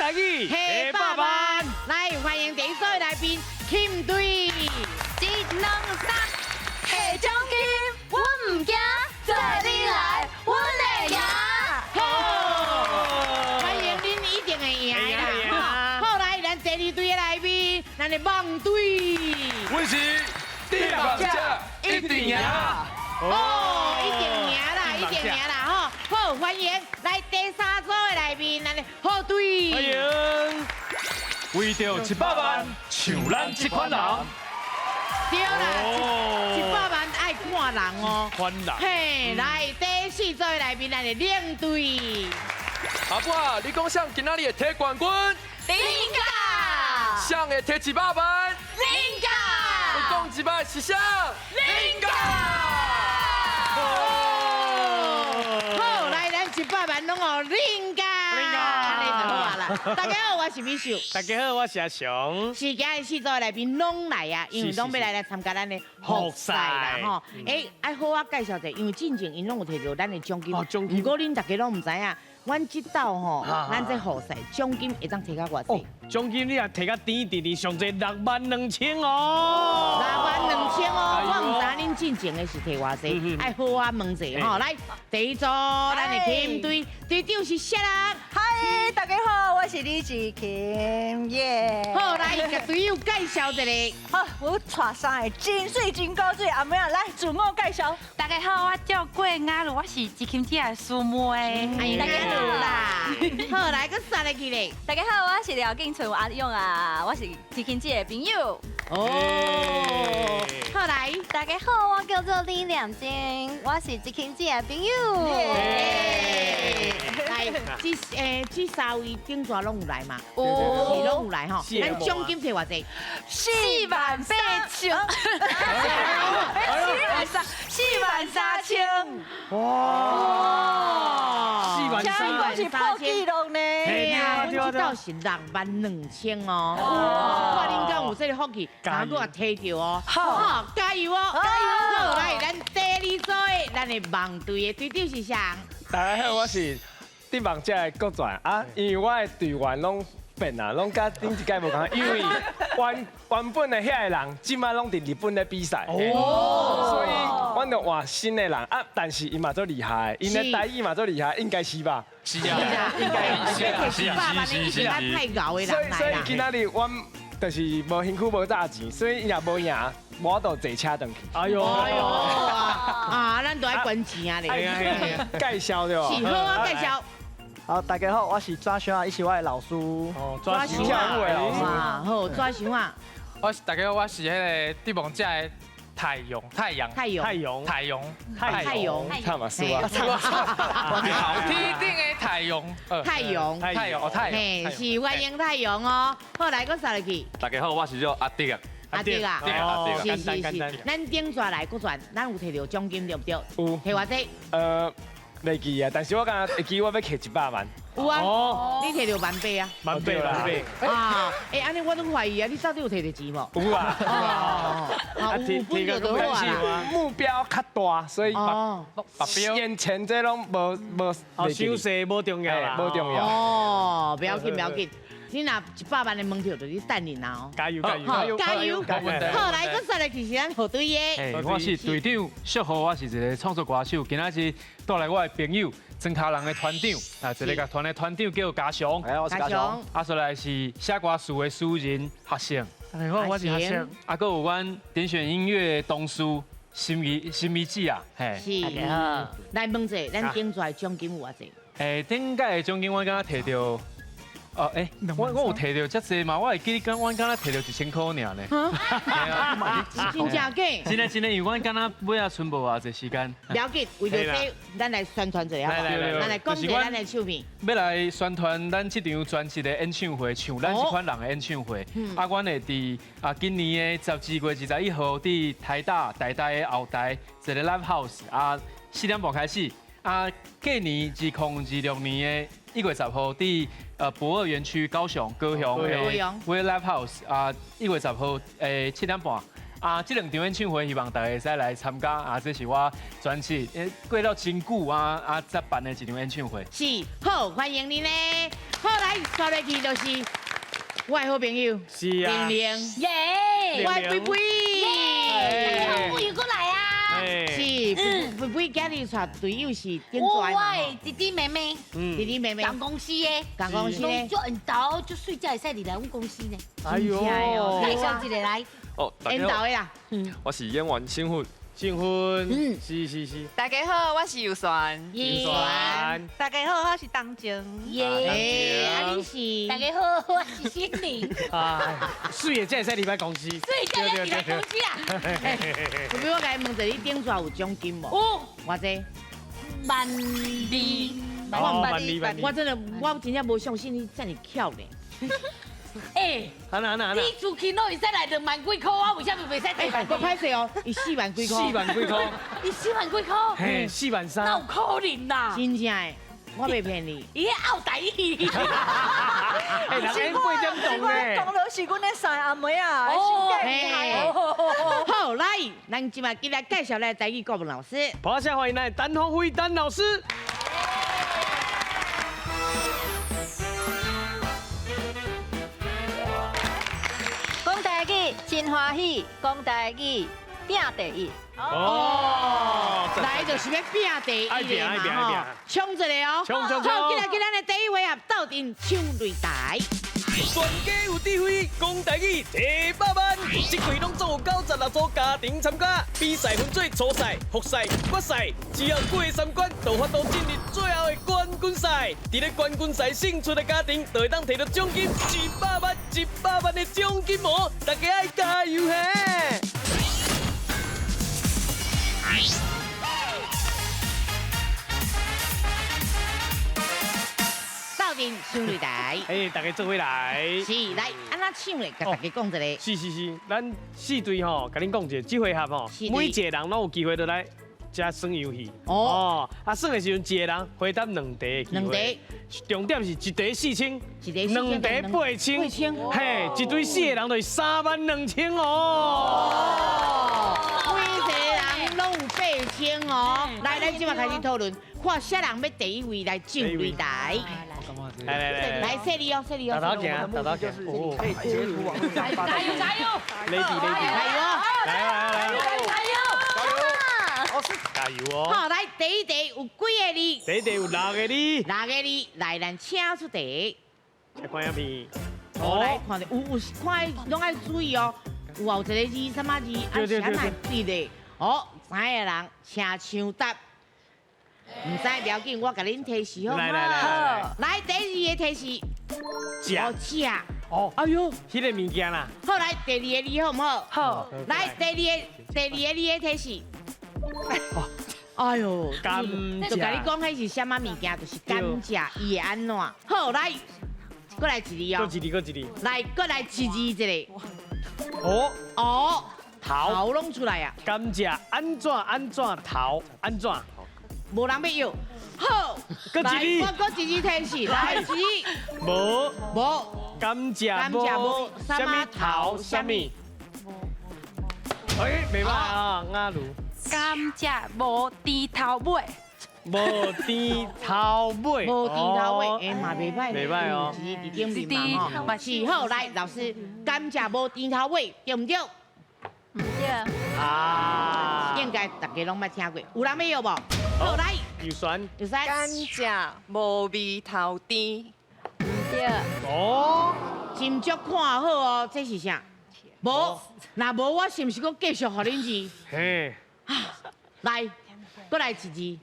台語彼百萬，來歡迎第一組的來賓，琴隊。一兩三，提獎金，阮毋驚，做你來，阮會贏。好，歡迎恁一定會贏啦！好，來咱第二隊的來賓，咱的夢隊。阮是織夢者，一定贏。哦，一定贏啦，一定贏啦！吼，好，歡迎來第三組的來賓，咱的好隊。歡迎。為著100萬，像咱這款人。對啦，100萬愛看人哦。看人。嘿，來第四組的來賓，咱的領隊。阿母啊，你講誰今仔日會提冠軍？林家。誰會提100萬？林家。你講一擺是誰？林家。好，來咱一百萬攏予林家。林家。按呢就好啊啦。大家好，我是美秀。大家好，我是阿雄。是今日四組的來賓攏來啊，因為攏欲來來參加咱的複賽啦吼。欸，愛好好介紹者，因為進前𪜶攏有提著咱的獎金。哦，獎金。毋過恁大家攏毋知影，阮這鬥吼，咱這複賽獎金會當提到偌濟？獎金你若提較甜甜甜，上濟6萬2千哦。6萬2千哦，我毋知恁進前的是提偌濟，愛好好問者吼。來，第一組咱的琴隊隊長是啥人？嗨，大家好，我是李志琴，耶。好，來，共隊友介紹一下。好，我帶三个真媠真古錐，阿妹仔來自我介紹。大家好，我叫郭雅茹，我是志琴姐的師妹。哎，雅茹啦。好，來，閣煞來去咧。大家好，我是廖敬春阿勇啊，我是志琴姐的朋友。哦，好來，大家好，我叫做李良晶，我是志琴姐的朋友。來，這三位頂逝攏有來嘛？有，是攏有來吼。咱獎金提偌濟？4萬8千。4萬3，4萬3千。哇！四萬三，是破紀錄呢。對啊，阮這鬥是6萬2千哦。哇，恁敢有這个福氣，然後閣提著哦。好，加油哦，加油！好，來，咱第二組的，咱的夢隊的隊長是誰？大家好，我是織夢者的國傳啊，因為我的隊員攏變啊，攏佮頂一屆無仝，因為原本的遐个人，這擺攏佇日本咧比賽，所以阮就換新的人啊，但是伊嘛足厲害，𪜶的台語嘛足厲害，應該是吧？是啊，應該是，是是是是，太𠢕的人。所以今仔日阮就是無身軀無紮錢，所以伊若無贏，無法度坐車轉去。哎喲，哎喲，啊，咱都愛捐錢啊咧。介紹對無？是，好啊，介紹。好，大家好，我是抓熊啊，伊是我的老師。哦，抓熊啊，好，抓熊啊。我是大家好，我是彼个織夢者的太陽，太陽，太陽，太陽，太陽，太陽，唱嘛是啊。天頂的太陽，太陽，太陽，哦，太陽，嘿，是歡迎太陽哦。好，來，閣煞落去。大家好，我是叫阿迪啊。阿迪啊，阿迪。是是是。咱頂逝來閣轉，咱有提著獎金對毋對？有。提偌濟？袂記啊，但是我敢會記我欲摕100萬。有啊，你提著萬八啊？萬八萬八。啊，欸，按呢我攏懷疑啊，你到底有提著錢無？有啊。哦，有本就好啊。目標較大，所以目眼前這攏無無。哦，傷細無重要啦，無重要。哦，不要緊，不要緊。你若100萬的門票，就你等恁啦哦。加油加油加油！好，來，閣煞來其實咱賀隊的。我是隊長，祝賀我是一个創作歌手，今仔日帶來我的朋友莊跤人的團長，啊，一个樂團的團長叫嘉祥。哎，我是嘉祥。啊，煞來是寫歌詞的詩人學生。大家好，我是學生。啊，閣有阮點選音樂的同事心儀心儀姊啊，嘿。是。大家好。來問者，咱頂逝獎金有偌濟？欸，頂屆的獎金我敢若提著。哦，欸，我有提著遮濟嘛？我會記得講，阮敢若提著1000箍爾呢。真正假？真的真的，因為阮敢若尾仔賰無偌濟時間。不要緊，為著這，咱來宣傳一下，咱來講者咱的唱片。欲來宣傳咱這場專輯的演唱會，像咱這款人的演唱會。啊，阮會佇啊今年的12月21號，佇台大台大的後台一个 live house 啊，4點半開始。啊，隔年2026年的1月10號，佇駁二園區高雄高雄的 We Live House 啊，1月10號7點半。啊，這兩場演唱會希望大家會使來參加啊，這是我專輯過了真久啊啊才辦的一場演唱會。是，好，歡迎你呢。好，來，刷落去就是我的好朋友，是啊，玲玲，耶，我的貝貝，耶，大家好，又過來啊。是，貝貝今日帶隊友是點我跩嘛？的弟弟妹妹，弟弟妹妹，同公司的，同公司的，攏足緣投，足媠，才會使入來阮公司呢。哎呦，介紹一個來。哦，大家好，緣投的啦。我是演員新婚。新婚，嗯，是是是。大家好，我是尤璇。尤璇。大家好，我是東靜。耶，啊你是？大家好，我是心靈。啊，媠的才會使入來公司。媠才會入來公司啊。有沒我共你問一下，你頂逝有獎金無？有。偌濟？12,000。萬二，我真的，我真正無相信你這麼巧呢。欸，你出去攏會使來2萬幾塊，我為啥物袂使提？我歹勢哦，伊4萬幾塊。4萬幾塊。伊4萬幾塊。嘿，4萬3。哪有可能啦？真正的，我袂騙你。伊彼拗台語。欸，人演8點鐘呢。講落是阮的三阿妹啊，哦，好，來，咱這擺來介紹咱台語國文老師。好，先歡迎來陳鴻輝陳老師。講台語真歡喜，講台語拼第一。哦，來就是欲拼第一的嘛吼，衝一個哦，衝衝衝！好，進來今咱的第一回合，鬥陣搶擂台。全家有智慧，講台語提百萬，這季攏總有96組家庭參加，比賽分做初賽、複賽、決賽，只要過3關，就有法度進入最後的冠軍賽。佇咧冠軍賽勝出的家庭，就會當提到獎金100萬、100萬的獎金哦！大家愛加油嘿！鬥陣搶擂台，哎，大家做伙來。是，來，按怎搶咧？共大家講一下。是是是，咱4隊吼，共恁講一下，這回合吼，每一個人攏有機會落來遮耍遊戲。哦。啊，耍的時陣，一個人回答2題的機會。2題。重點是1題4000， 2題8000，嘿，一隊4個人就是32000哦。每一個人攏有8000哦。來，咱這擺開始討論，看啥人欲第一位來上擂台。來來來，來，設立哦，設立哦。打打行，打打行。可以截圖網路上發。加油加油！Lady Lady，加油！來來來，加油！加油哦！好，來第一題有幾個字？第一題有6個字。6個字，來，咱請出題。來看影片。哦，來看著有有看，攏愛注意哦。有後一個字，啥物字？啊，啥來對的？哦，知的人請搶答。毋知不要緊，我共恁提示好無？來來來來，第二個提示。食。哦，食。哦。哎呦，彼個物件啦。好，來第二個字好毋好？好。來第二個，第二個字的提示。哎呦，甘蔗。就共你講，彼是啥物物件？就是甘蔗，伊會按怎？好，來，閣來一字哦。閣一字，閣一字。來，閣來一字一個。哦。哦。頭。頭攏出來啊！甘蔗按怎按怎頭按怎？無人欲要。好，閣一字。我閣一字提示，來一字。無。無。甘蔗無。啥物頭？啥物？哎，袂歹啊，雅茹。甘蔗無甜頭尾。無甜頭尾。無甜頭尾，哎嘛袂歹。袂歹哦。一字佇頂面嘛吼。是好，來老師，甘蔗無甜頭尾，對毋對？毋對。啊。應該大家攏捌聽過，有人欲要無？好，來。有選。有選。甘蔗無味頭甜。毋對。哦。斟酌看好哦，這是啥？無，若無我是毋是閣繼續予恁字？嘿。來，閣來一字。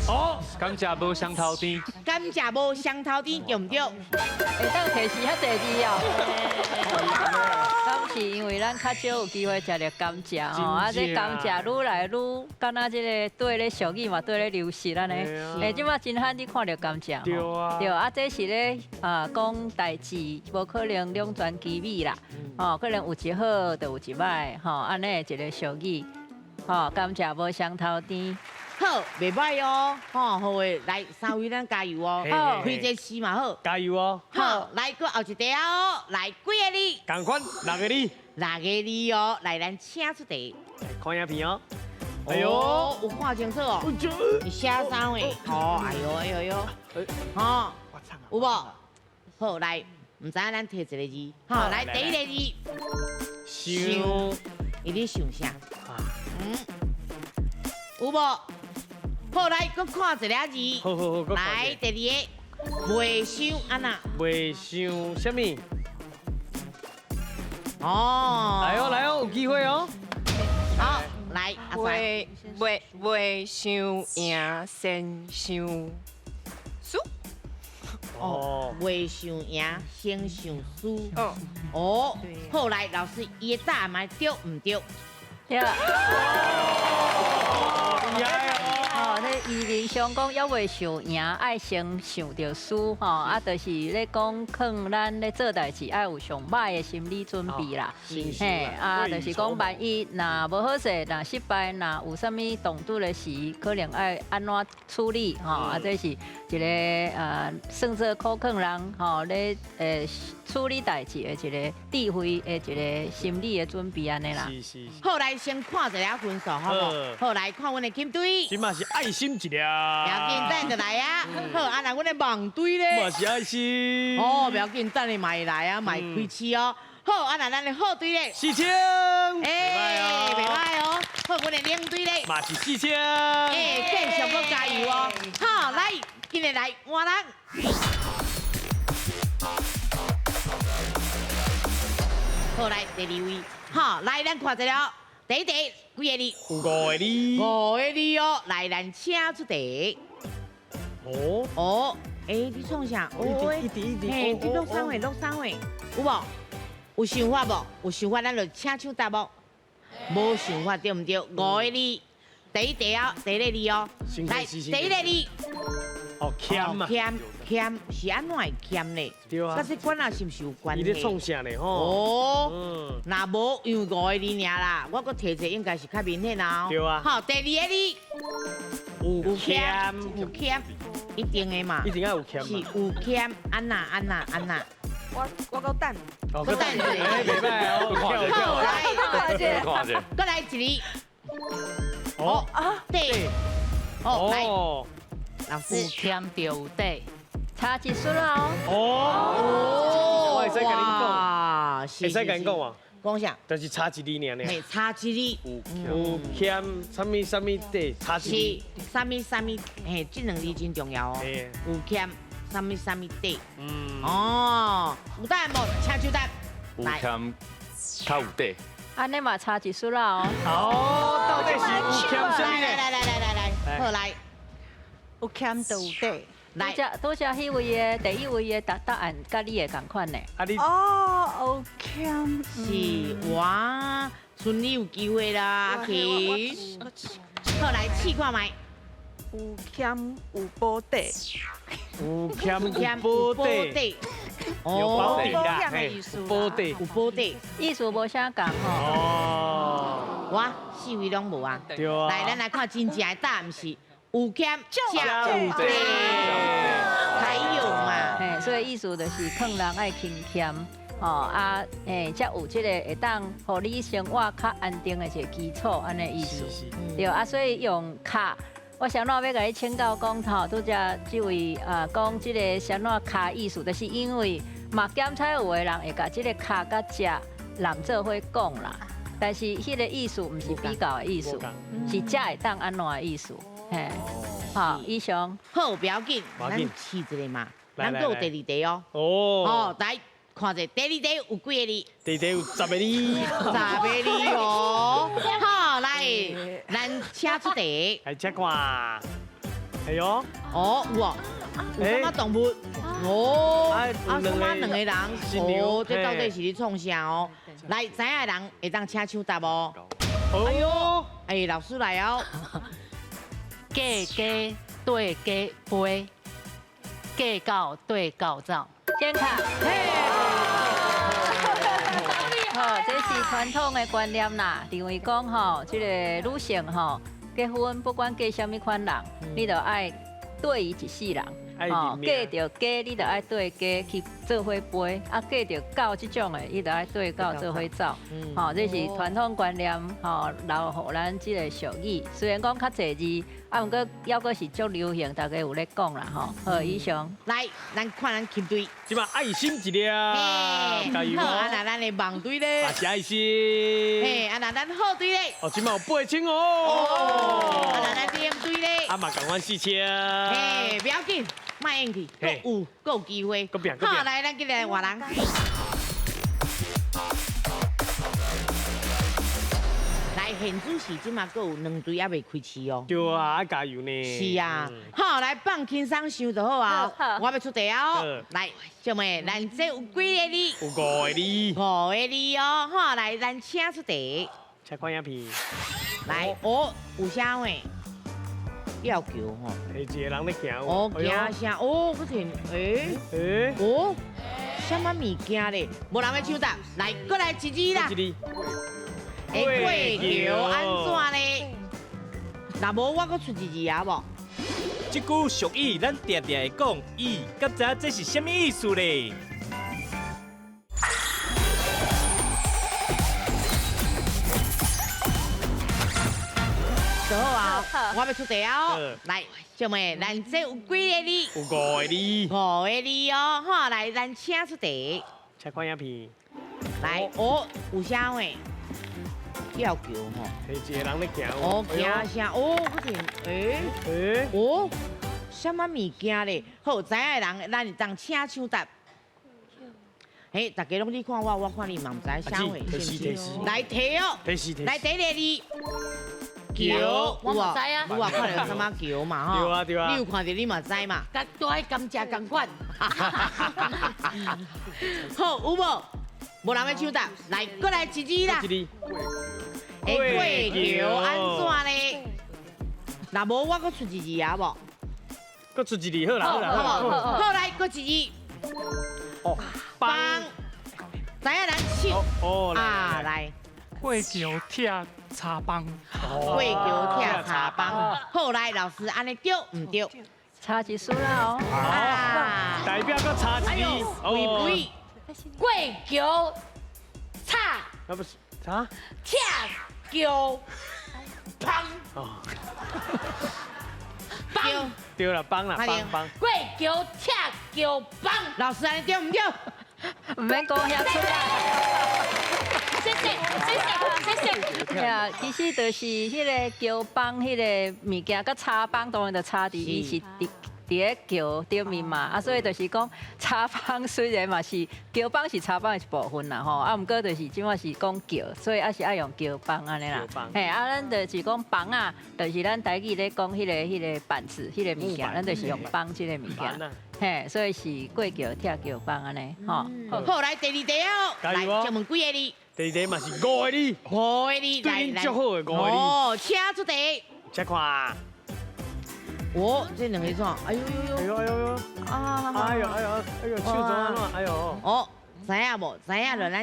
哦，甘蔗無雙頭甜。甘蔗無雙頭甜，對毋對？會當提示遐濟字哦。敢是因為咱較少有機會食著甘蔗吼，啊，這甘蔗愈來愈，敢若這個綴咧俗語嘛，綴咧流失按呢。欸，這擺真罕你看著甘蔗吼。對啊。對啊，這是咧啊講代誌，無可能兩全其美啦。吼，可能有一好，就有一歹，吼，按呢一個俗語。吼，甘蔗無雙頭甜。好，袂歹哦，吼，好的，來三位咱加油哦，開一個試嘛好，加油哦，好，來，閣後一題哦，來幾个字？仝款六个字，六个字哦，來咱請出題，看影片哦。哎呦，有看清楚哦，你寫啥話？哦，哎呦哎呦呦，吼，有無？好，來，毋知影咱提一个字，好，來第一个字，想，伊咧想啥？嗯，有無？好，來，閣看一个字，好好好，來第二个，袂想按怎？袂想啥物？哦，來哦來哦，有機會哦。好，來，阿袂袂袂想贏，先想輸。哦，袂想贏，先想輸。哦，好，來，老師，伊的答案對毋對？對。哦，咧伊人想講，猶未想贏，愛先想著輸吼，啊，就是咧講，勸咱咧做代誌愛有上歹的心理準備啦。嘿，啊，就是講萬一若無好勢，若失敗，若有啥物動作的時，可能愛按怎處理吼，啊，這是一個算做苦勸人吼咧處理代誌的一個智慧的一個心理的準備按呢啦。是是。好，來先看一下分數，好無？好，來看阮的金隊。這馬是愛心一粒。不要緊，等就來啊。好，啊，那阮的網隊咧。嘛是愛心。哦，不要緊，等下嘛會來啊，嘛會開始哦。好，啊，那咱的好隊咧。4000。欸，袂歹哦。好，阮的領隊咧。嘛是4000。欸，繼續閣加油哦。好，來，今日來換人。好，來第二位。好，來咱看一下。第一題幾個字？五個字。五個字哦，來，咱請出題。哦哦，欸，你創啥？哦，一滴一滴，嘿，你落啥貨？落啥貨？有無？有想法無？有想法，咱就請手答無。無想法對毋對？五個字，第一題哦，第一個字哦，來，第一個字。哦，欠啊！欠欠是按怎會欠咧？對啊。甲這管仔是毋是有關係？伊咧創啥咧？吼。哦。若無因為五個字爾啦，我閣提一個應該是較明顯啦。對啊。好，第二個字。有欠。有欠，一定的嘛。一定要有欠。是有欠，按怎按怎按怎？我閣等。閣等一下。袂歹哦。好，來，看者。閣來一个。哦啊，對。哦，來。老師有欠就有底，差一輸啦哦。哦，我會使共恁講，會使共恁講啊？講啥？就是差一字爾爾。嘿，差一字。有欠啥物啥物底，差一字。是，啥物啥物，嘿，這兩字真重要哦。有欠啥物啥物底。嗯。哦，有答案無？請手答。有欠較有底。按呢嘛差一輸啦哦。哦，到底是有欠啥物咧？來來來來來來，好來。有欠就有底。來，拄才彼位的第一位的答答案，佮你的仝款呢？啊你哦，有欠是哇，剩你有機會啦，阿奇。好，來試看覓。有欠有保底。有欠有保底。有保底啦，保底有保底，意思無啥仝吼。哦。哇，四位攏無啊。對啊。來，咱來看真正的答案是。有欠才有底，才有嘛。嘿，所以意思就是勸人愛勤儉，吼啊，嘿，才有這個會當予你生活較安定的一個基礎，按呢意思。對啊，所以用卡，我想怎欲共你請教講吼，拄才這位啊講這個啥怎跤意思，就是因為嘛檢查有的人會共這個跤佮食攬做伙講啦，但是彼個意思毋是比較的意思，是才會當按怎的意思。嘿，好，以上好，不要緊，咱試一下嘛，咱閣有第二題哦。哦，哦，來看者第二題有幾個字？第二題有10個字。10個字哦。好，來，咱請出題。來，請看。哎喲。哦，有哦。有啥物動物？哦，啊，什麼兩個人？哦，這到底是咧創啥哦？來，知影的人會當請手答無？哎喲，哎，老師來哦。過雞對雞飛，過狗對狗走。先卡。好，這是傳統的觀念啦，認為講吼，這個女性吼，结婚不管嫁啥物款人，你都爱缀伊一世人。哦，嫁著家，你就爱缀家去做伙飞；啊，嫁著狗这种的，你就爱缀狗做伙走。吼，这是传统观念，吼，留予咱这个俗语。虽然讲较济字，啊，毋过犹阁是足流行，大家有咧讲啦，吼。好，以上。来，咱看咱琴队。这摆爱心一粒，加油！好，啊，那咱的网队咧。也是爱心。嘿，啊，那咱好队咧。哦，这摆有8000哦。啊，那咱两队咧。啊嘛，共款4000。嘿，不要紧。莫用去，阁有机会。好，来，咱今日来换人。来，现主时这马阁有两队还未开市哦。对啊，爱加油呢。是啊，好，来放轻松想就好啊。我欲出题啊哦。来，小妹，咱这有几个字？有5个字。5个字哦，好，来，咱请出题。请看影片。来，哦，有啥话？吊桥吼，一个人咧行。哦，行啥？哦，我听，欸，哦，啥物物件咧？无人欲抢答，来，过来一字啦。欸，过桥按怎咧？若无我阁出一字啊无？这句俗语咱定定会讲，伊敢知影这是啥物意思咧？就好啊！我欲出题啊！来，小妹，咱这有几个字？有5个字。5个字哦，哈！来，咱请出题。请看影片。来，哦，有啥话？吊桥吼。一个人咧行。哦，行啥？哦，我听，欸，哦，啥物物件咧？好，知影的人，咱会当请抢答。嘿，大家拢你看我，我看你嘛毋知啥话，是不是？来提哦，来第一个字。桥，我嘛知啊，有啊，看到什么桥嘛吼？对啊对啊，你有看到你嘛知嘛？甲都爱甘蔗仝款。好，有无？无人欲抢答，来，过来一字啦。欸，过桥按怎咧？若无我阁出一字啊无？阁出一字好啦好啦好来，阁一字。哦，帮。知影人抢。哦，啊来。过桥拆柴枋，过桥拆柴枋。好来，老师按呢对毋对？差一丝啦哦。啊，代表阁差一字。喂喂。过桥拆。啊不是啥？拆桥枋。哦。枋。对啦，枋啦，枋枋。过桥拆桥枋。老师按呢对毋对？毋免讲遐出来。谢谢谢谢谢谢。呀，其实就是彼个桥枋，彼个物件，佮柴枋当然就差伫伊是伫咧桥顶面嘛，啊，所以就是讲柴枋虽然嘛是桥枋是柴枋的一部分啦吼，啊，毋过就是这摆是讲桥，所以还是爱用桥枋按呢啦。嘿，啊，咱就是讲枋仔，就是咱台语咧讲彼个板子，彼个物件，咱就是用枋这个物件。嘿，所以是过桥拆桥枋按呢，吼。好，来第二题哦，来，请问几个字？第二题嘛是5个字。5个字，来来。足好的5个字。哦，请出题。请看。哦，这两个怎？哎呦呦呦！哎呦哎呦呦！啊！哎呦哎呦哎呦，手怎按怎？哎呦！哦，知影无？知影就咱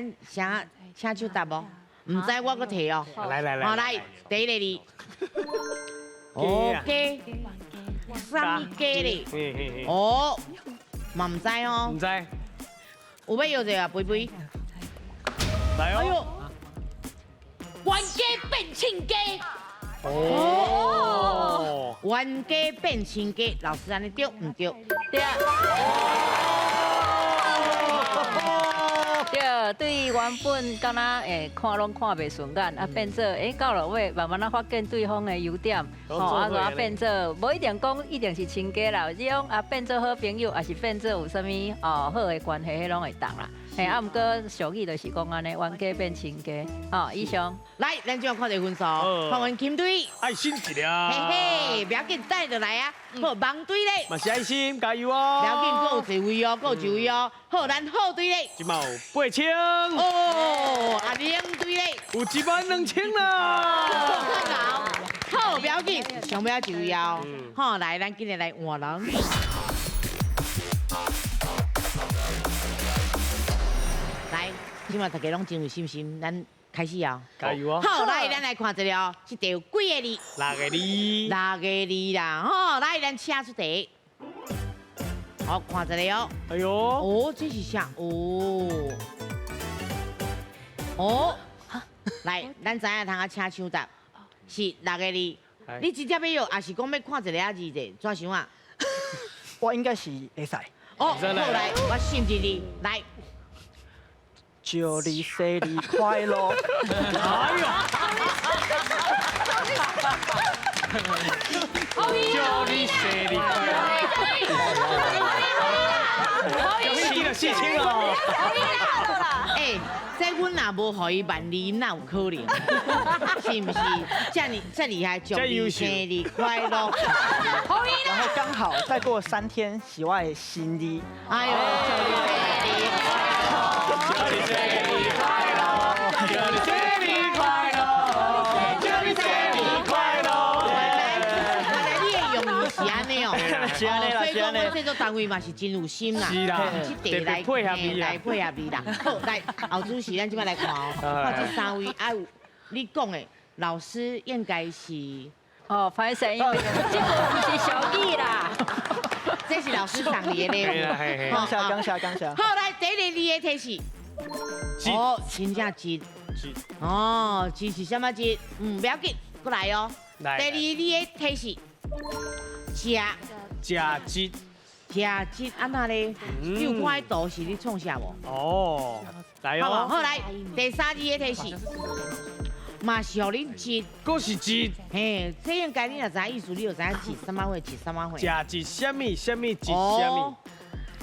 请手答无？毋知我阁提哦。来来来。好来，第一个字。哦，鸡。啥物鸡咧？哦，嘛毋知哦。毋知。有欲摇者啊，肥肥。来哦！哎呦，冤家变亲家。哦，冤家变亲家，老师按呢对毋对？对。对，对原本敢若会看拢看袂顺眼，啊变做到落尾慢慢仔发现对方的优点，吼啊，就变做无一定讲一定是亲家啦，有种啊变做好朋友，也是变做有啥物哦好的关系，彼拢会当啦。嘿，啊，毋过俗语就是讲按呢，冤家变亲家。哦，以上。来，咱就要看一个分数，看阮琴队。爱心一粒。嘿嘿，不要紧，等就来啊。好，网队咧。嘛是爱心，加油哦。不要紧，阁有一位哦，阁有一位哦。好，咱好队咧。这摆有8000。哦，啊，两队咧。有12000啦。好，不要紧，上尾一位哦。好，来，咱今日来换人。来，这摆大家拢真有信心，咱开始啊！加油哦！好，来，咱来看一下哦，这题有几个字？六个字。六个字啦，吼，来，咱请出题。好，看一下哦。哎呦，哦，这是啥？哦，哦，来，咱知影通啊请抢答，是六个字。你直接欲用，抑是讲欲看一下字者？怎想啊？我应该是会使。哦，好来，我信任你，来。祝你生日快乐！哎呦！祝你生日快乐！记了四千哦。哎，这阮若无予伊万字，哪有可能？是毋是？这厉害，祝你生日快乐！然后刚好再过3天是我的生日。哎呦，祝你生日快乐！祝你生日快乐！祝你生日快乐！原来你的用意是按呢哦，是按呢啦，所以讲阮制作单位嘛是真有心啦，是啦，这题来配合你来配合你啦。好，来，后主席，咱这摆来看哦，看这三位啊有你讲的老师应该是哦，歹势，因为这个不是小语啦，这是老师送你的礼物。感谢感谢感谢。好，来第一个字的提示。哦，真正字。哦，字是啥物字？嗯，不要紧，过来哦。第二字的提示，食。食字。食字按怎咧？你有看彼图是咧创啥无？哦，来哦。好，来第三字的提示。嘛是予恁字，阁是字。嘿，这应该你若知影意思，你就知影字啥物货，字啥物货。食字啥物啥物字啥物？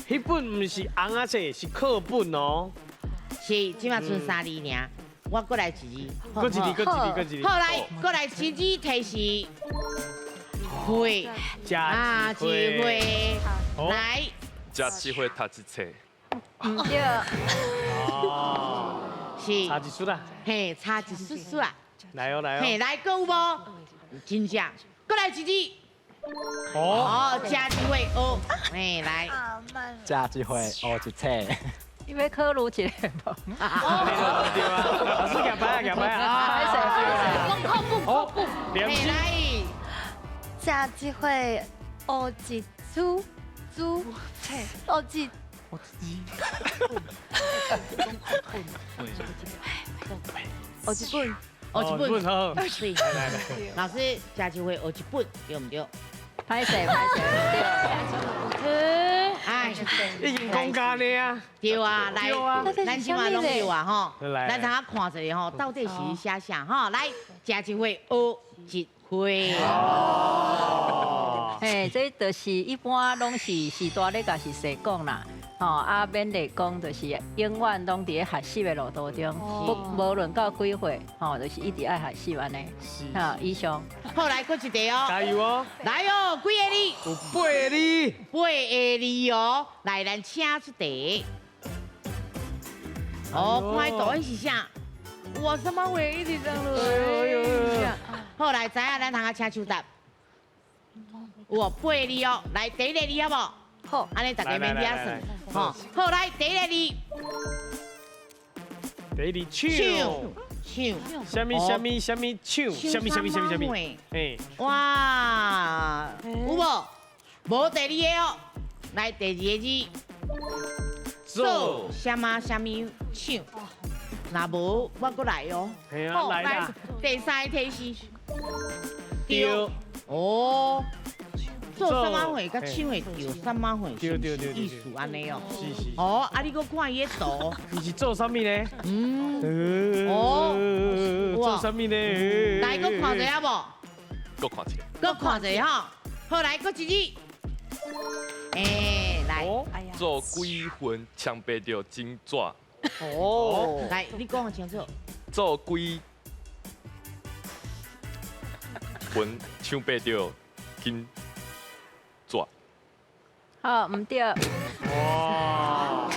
彼本毋是尪仔册，是课本哦。是，这马賰三字尔，我阁来一字。阁一字，阁一字，阁一字。好，来，阁来一字提示。岁。啊，一岁。来。食一岁读一册。毋对。哦。是。差一丝啦。嘿，差一丝丝啊。来哦，来哦。嘿，来，阁有无？真正，阁来一字。哦，食一岁学，嘿，来。食一岁学一册。你欲考虑一下无？对啊，老师举牌啊，举牌啊。歹势，歹势。讲课本，课本。嘿，来。食一岁学一株，株，学一。学一本，学一本，好。来来，老师，食一岁学一本，对毋对？歹势，歹势，对。哎，已经讲干了啊。对啊，来，咱这马拢对啊吼。咱通看一下吼，到底是写啥吼？来，食一岁学一岁。嘿，这就是一般拢是序大咧，共是细讲啦。吼，啊，免咧讲，就是永远拢伫咧学习的路途中，不无论到几岁，吼，就是一直爱学习按呢。是。好，以上。好，来，阁一题哦。加油哦！来哦，几个字？有八个字。八个字哦，来，咱请出题。哦，看彼图是啥？哇，什么话一直这样落？好，来，知影咱通啊请抢答。有哦，八个字哦，来，第一个字好无？好，按呢大家免遐算。好，好，来第一个字，第一个字唱，唱，啥物啥物啥物唱，啥物啥物啥物啥物，哎，哇，有无？无第二个哦，来第二个字，做啥物啥物唱，若无我阁来哦。好，来第三个提示，对，哦。做啥物货，佮唱会著啥物货，是意思按呢哦。是是。哦，啊你阁看伊的图，伊是做啥物呢？嗯。哦。做啥物呢？来，阁看一下无？阁看一下。阁看一下吼。好，来，阁一字。哎，来。做几分抢袂著金纸。哦。来，你讲清楚。做几分抢袂著金纸。好，毋对。哇！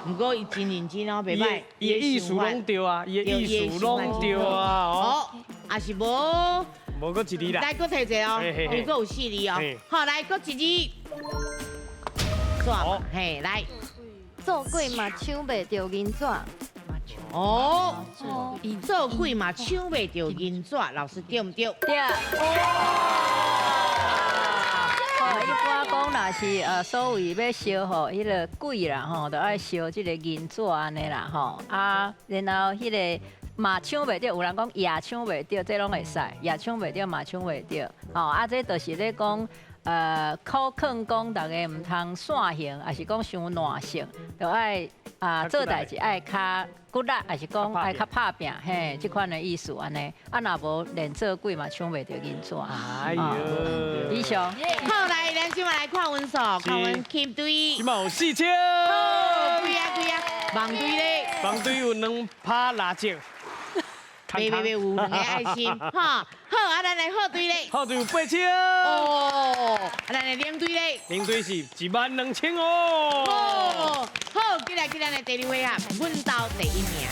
毋过伊真认真哦，袂䆀。伊的意思拢对啊，伊的意思拢对啊。哦，也是无。无阁一字啦。来，阁提一个哦，阁有四字哦。好，来，阁一字。纸，嘿，来。做鬼嘛抢袂著银纸。哦，做鬼嘛抢袂著银纸，老师对毋对？对。一般讲，若是所谓欲烧吼，彼个鬼啦吼，就爱烧这个银纸按呢啦吼。啊，然后彼个嘛抢袂著，有人讲也抢袂著，这拢会使，也抢袂著嘛抢袂著。吼，啊，这就是咧讲，考劝讲逐家毋通散行，抑是讲伤懒性，就爱啊做代志爱较骨力，抑是讲爱较拍拚，嘿，这款的意思按呢。啊，若无连做鬼嘛抢袂著银纸。哎哟，以上。好，来，咱这马来看分数，看阮金队。这马有4000。几啊几啊，网队咧。网队有2拍6折。袂袂袂，有两个爱心，哈，好，啊，咱来好队咧，好队有8000，哦，啊，咱的领队咧，领队是12000哦，哦，好，过来过来，来第二回合，阮兜第一名。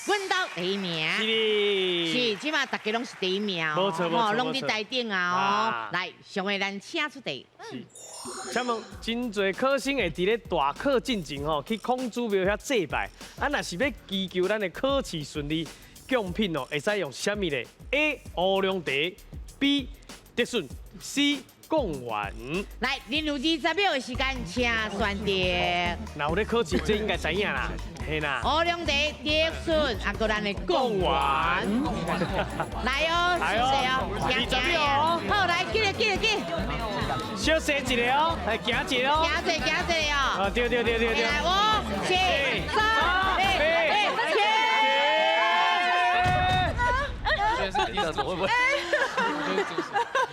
阮兜第一名，是，是，这马大家拢是第一名哦，无错无错，拢伫台顶啊哦，来，上个咱请出题。是，请问真济考生会伫咧大考进前吼去孔子庙遐祭拜，啊，若是欲祈求咱的考试顺利，贡品哦，会使用啥物咧？A. 乌龙茶，B. 竹笋，C. 贡丸。来，恁有20秒的时间，请选择。若有咧考试，这应该知影啦，嘿啦。乌龙茶、竹笋，啊，阁咱的贡丸。来哦，来哦，20秒哦。好，来，记得记得记。小踅一个哦，来行一个哦。行一个，行一个哦。啊，对对对对对。来，5、4、3、2、1，会不会？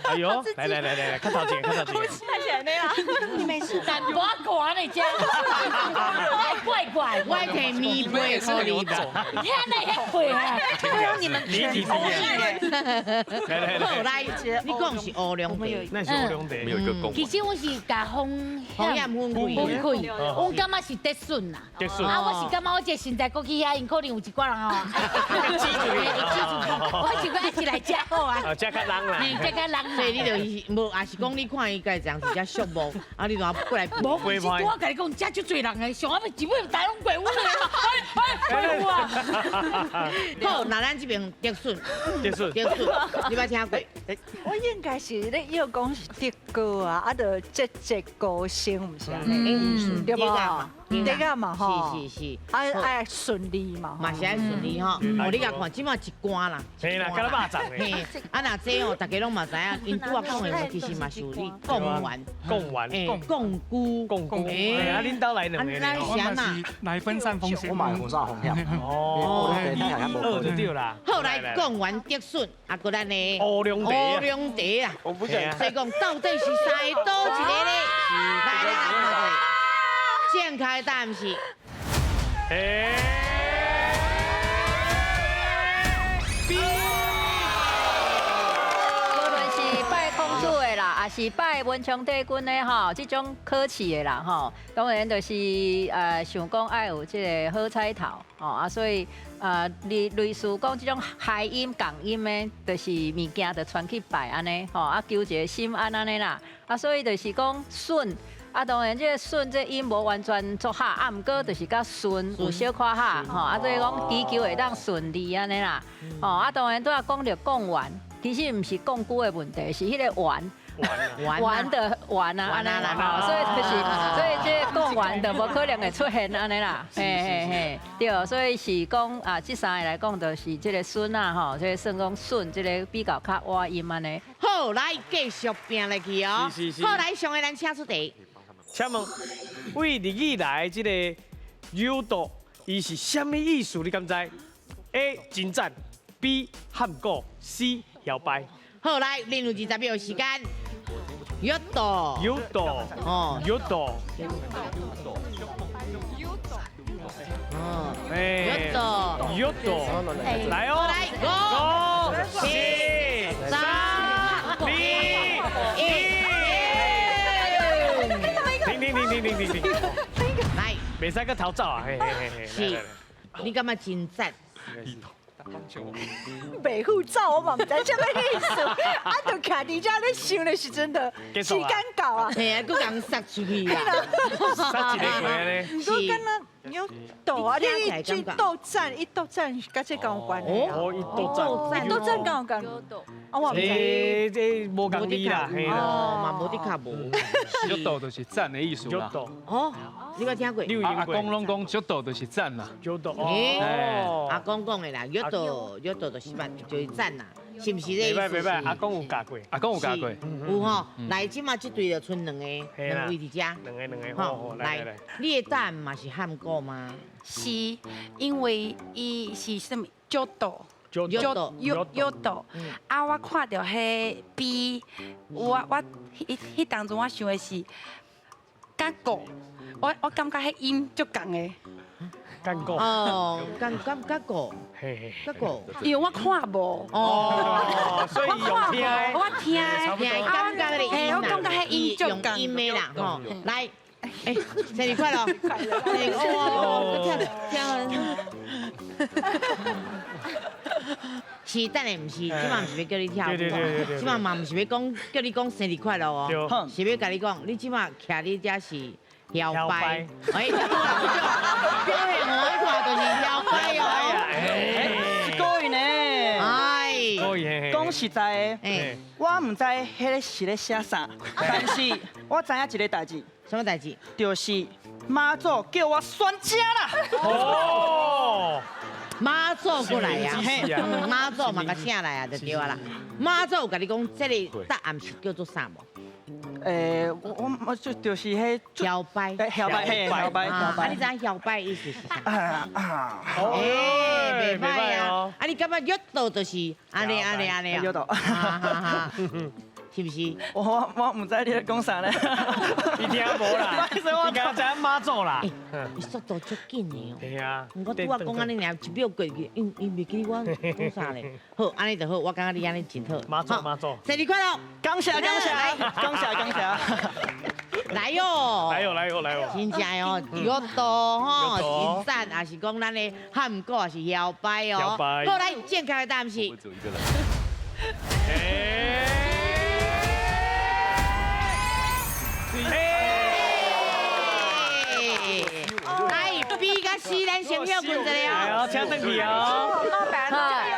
哎呦，来来来来来，看头前，看头前。看起来那样。你没事。淡薄仔寒呢，这。怪怪。我提棉被予你吧。你看那遐被啊。对啊，你们全欧来来来。好来，你讲是乌龙茶，那是乌龙茶。没有一个公。其实我是共风险分开，分开。我感觉是竹笋啦。竹笋。啊，我是感觉我这个身材过去遐，𪜶可能有一寡人吼。我是讲一来食好啊。啊，食较人啦。食较人。所以你就是无，也是讲你看伊家这样子遮寂寞，啊，你怎过来？无，其实我共你讲，遮足济人的，上仔尾一尾大拢过阮的，哎哎，啊！好，那咱这边竹笋，竹笋，竹笋，你捌听过？我应该是咧要讲是德国啊，啊，就节节高升，毋是按呢意思，对无？对个嘛吼，是是是，啊爱顺利嘛，嘛是爱顺利吼。哦，你共看，这马一关啦，嘿啦，敢若肉粽咧。啊，若这哦，大家拢嘛知影，𪜶拄仔讲的，其实嘛是有你贡丸、贡丸、贡菇、贡菇。哎，啊，恁兜来两个咧。我嘛是来分散风险，我嘛分散风险。哦，二就对啦。后来贡丸竹笋，啊，阁咱的乌龙茶，乌龙茶啊。所以讲，到底是三个佗一个咧？来，咱来看者。正确答案是， B。无论是拜孔子的啦，抑是拜文昌帝君的吼，这种考试的啦吼，当然就是想讲爱有这个好彩头吼啊，所以类似讲这种谐音共音的，就是物件就传去拜按呢吼，啊求一个心安按呢啦，啊所以就是讲顺。啊，当然，这个顺这音无完全作合，啊，毋过就是较顺，有小可合，吼，啊，所以讲祈求会当顺利按呢啦，吼，啊，当然拄仔讲著贡丸，其实毋是贡菇的问题，是彼个丸，丸的丸啊，按呢啦，吼，所以就是，所以这个贡丸就无可能会出现按呢啦，嘿嘿嘿，对，所以是讲啊，这三个来讲，就是这个顺啊，吼，这个算讲顺，这个比较较倚音按呢。好，来继续拼落去哦。好，来上个咱请出题。请问，对日语来这个柔道，伊是啥物意思？你敢知？A. 真赞，B. 喊鼓，C. 摇摆。好，来，恁有20秒时间。柔道，柔道，哦，柔道，哦，柔道，柔道，来哦，来， 5、4、3、2、1。停停停停停停！来，袂使阁逃走啊！嘿嘿嘿嘿，是，你感觉真赞？袂赴走，我嘛毋知啥物意思。啊，就徛伫遮咧想的时阵，就时间到啊。嘿啊，阁共杀出去啊！杀一个过咧。毋过敢若有斗啊，你一句斗战，一斗战，佮这敢有关系啊？哦，一斗战，一斗战敢有关？啊，我毋知。这这无仝字啦，嘿啦，哦，嘛无的确无。玉斗就是赞的意思啦。哦，你捌听过？阿公拢讲玉斗就是赞啦。玉斗哦。阿公讲的啦，玉斗玉斗就是捌就是赞啦，是毋是这意思？袂歹袂歹，阿公有教过，阿公有教过。有吼，来这马这队就賰两个，两位伫遮。两个两个，好，来来。你的答案嘛是汉语吗？是，因为伊是啥物？玉斗。玉斗，玉斗。啊，我看著彼 B，我彼彼当阵我想的是，佮国，我感觉彼音足仝的。干过哦，干干干过，干过，因为我看无哦，所以用听的，我听的，感觉的音，我感觉彼音足用音的啦，吼，来，哎，生日快乐，哦，跳跳。是，等下毋是，这马毋是欲叫你跳舞，这马嘛毋是欲讲叫你讲生日快乐哦，是欲共你讲，你这马徛你遮是摇摆，哎，表现予我看就是摇摆哦，是故意呢，哎，讲实在的，我毋知彼个是咧写啥，但是我知影一个代志，啥物代志？就是妈祖叫我选这啦。哦。妈祖过来啊，妈祖嘛共请来啊，就对啊啦。妈祖有共你讲，这个答案是叫做啥无？我就是彼摇摆，摇摆，嘿，摇摆，摇摆。啊，你知影摇摆意思是啥？哎，袂歹啊。啊，你感觉玉斗就是按呢按呢按呢啊？玉斗。是毋是？我毋知你咧讲啥咧。你听无啦？你敢知影妈祖啦？伊速度足紧的哦。对啊。我拄仔讲按呢尔，一秒过去，伊伊袂记得我讲啥咧。好，按呢就好，我感觉你按呢真好。妈祖妈祖。生日快乐！感谢感谢感谢感谢。来哟！来哟来哟来哟！真正哦，玉斗吼，真赞，也是讲咱的汉语，也是摇摆哦。摇摆。好，来正确的答案是。来 B 佮 C，咱先休困一下哦，请转去哦。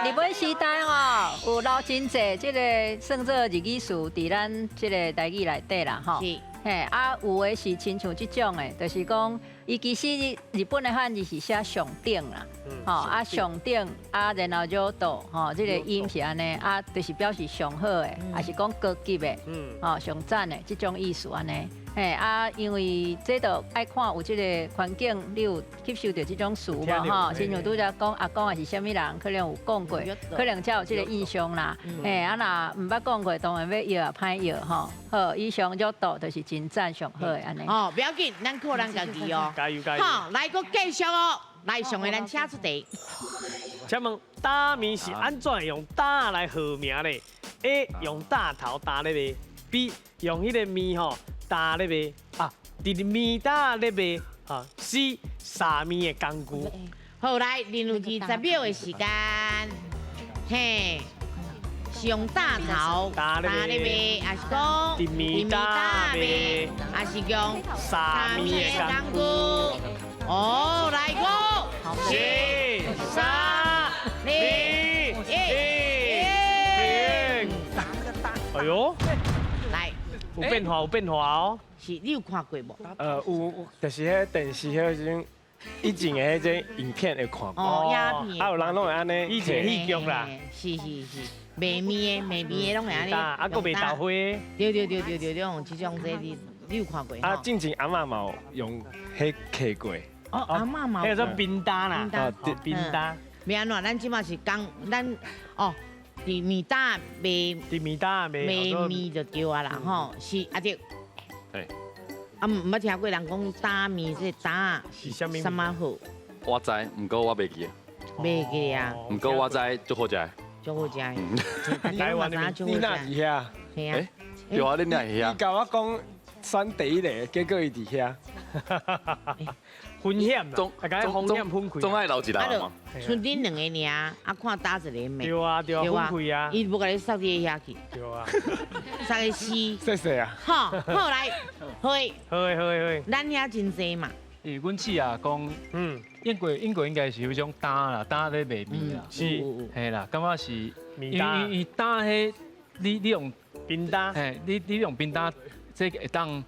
日本时代吼，有留真济这个算做日语词伫咱这个台语内底啦吼。嘿，啊，有的是亲像这种的，就是讲，伊其实日本的汉字是写上顶啦，吼啊上顶啊，然后就倒吼，这个音是按呢，啊，就是表示上好的，也是讲高级的，吼上赞的这种意思按呢。嘿啊，因为这就爱看有这个环境，你有吸收著这种词无吼？亲像拄才讲阿公也是啥物人，可能有讲过，可能才有这个印象啦。嘿，啊若毋捌讲过，当然欲摇也歹摇吼。好，以上就到就是真赞上好的按呢。哦，不要紧，咱靠咱家己哦。加油加油！好，来阁继续哦，来上个咱请出题。请问担仔面是按怎用担来号名咧？A 用担头担咧卖，B 用彼个面吼。担咧卖啊，伫面担咧卖啊。C 撒面的工具。好，来，林有20秒的时间，嘿，是用担头担咧卖，还是讲伫面担卖，还是用撒面的工具？哦，来五、四、三、二、一，哎呦！来。有变化，有变化哦。是，你有看过无？有，就是彼电视彼种以前的彼种影片会看过。哦，影片。啊，有人拢会按呢。以前戏剧啦。是是是，卖面的卖面的拢会按呢。啊，阁卖豆花。对对对对对，用这种这你你有看过？啊，进前阿嬷嘛有用彼刻过。哦，阿嬷嘛。彼个做冰担啦。啊，冰担。欲按怎？咱这马是讲咱哦。伫面担卖，伫面担卖卖面就对啊啦吼，是阿弟。嘿。啊，毋捌听过人讲担面这担是啥物？啥物好？我知，毋过我袂记。袂记啊。毋过我知足好食的。足好食的。台湾的，你哪伫遐？嘿啊。对啊，你哪伫遐？伊共我讲选第一个，结果伊伫遐。风险啦，大家风险分开。总爱留一个嘛。剩恁两个尔，啊看焦一个命。对啊对啊，分开啊。伊无共你杀伫遐去。对啊。杀个死。谢谢啊。好，好来，好。好好好。咱遐真济嘛。欸，阮姊啊讲，英国应该是彼种担啦，担咧卖面啦，是，嘿啦，感觉是，面担，因为担彼，你用冰担，嘿，你用冰担，这会当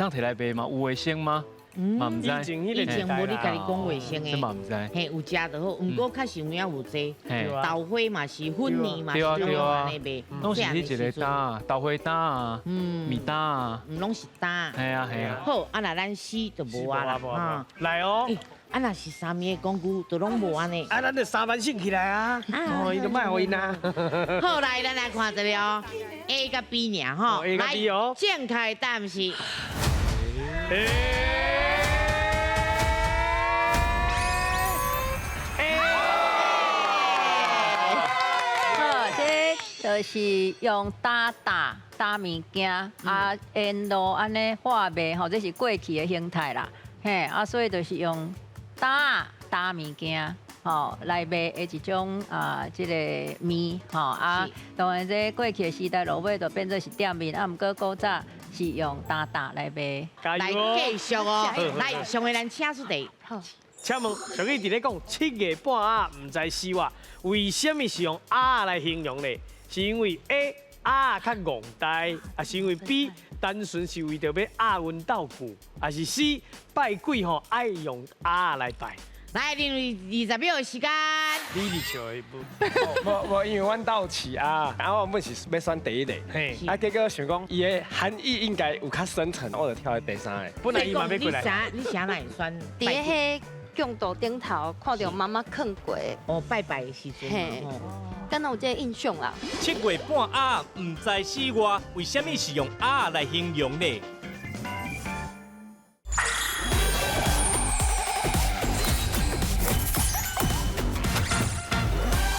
提来卖吗？有卫生吗？嘛毋知。以前无你家己讲卫生的，这嘛毋知。嘿，有食就好，毋过确实有影有济，豆花嘛是，粉面嘛是，对啊拢按呢卖。拢是彼一个担，豆花担啊，面担啊，拢是担。嘿啊嘿啊。好，啊若咱死就无啊啦。来哦。啊若是三暝的讲句，就拢无按呢。啊，咱就3万省起来啊。哦，伊就莫予𪜶啊。好，来，咱来看一下哦，A 佮 B 尔吼。 A 佮 B 哦。正确答案是。好，这就是用担担担物件啊，沿路按呢画卖吼，这是过去的形态啦。嘿，啊，所以就是用担担物件吼来卖的一种啊，这个面吼啊，当然这过去的时代落尾就变做是店面，啊，毋过古早是用担担来卖。来继续哦，来上个咱请出题。好。请问俗语伫咧讲七月半鸭毋知死活，为啥物是用鸭来形容呢？是因为 A 鸭较戆呆，抑是因为 B 单纯是为著欲押韵斗句，抑是 C 拜鬼吼爱用鸭来拜？来，认为20秒的时间。你伫笑的无？无无，因为阮兜饲鸭，啊，我原本是欲选第一个，啊，结果想讲伊的含义应该有较深层，我就跳去第三个。本来伊嘛欲过来。你啥来选？伫彼供桌顶头看著妈妈囥过。哦，拜拜的时阵。嘿，敢若有这个印象啦。七月半鸭毋知死活，为啥物是用鸭来形容呢？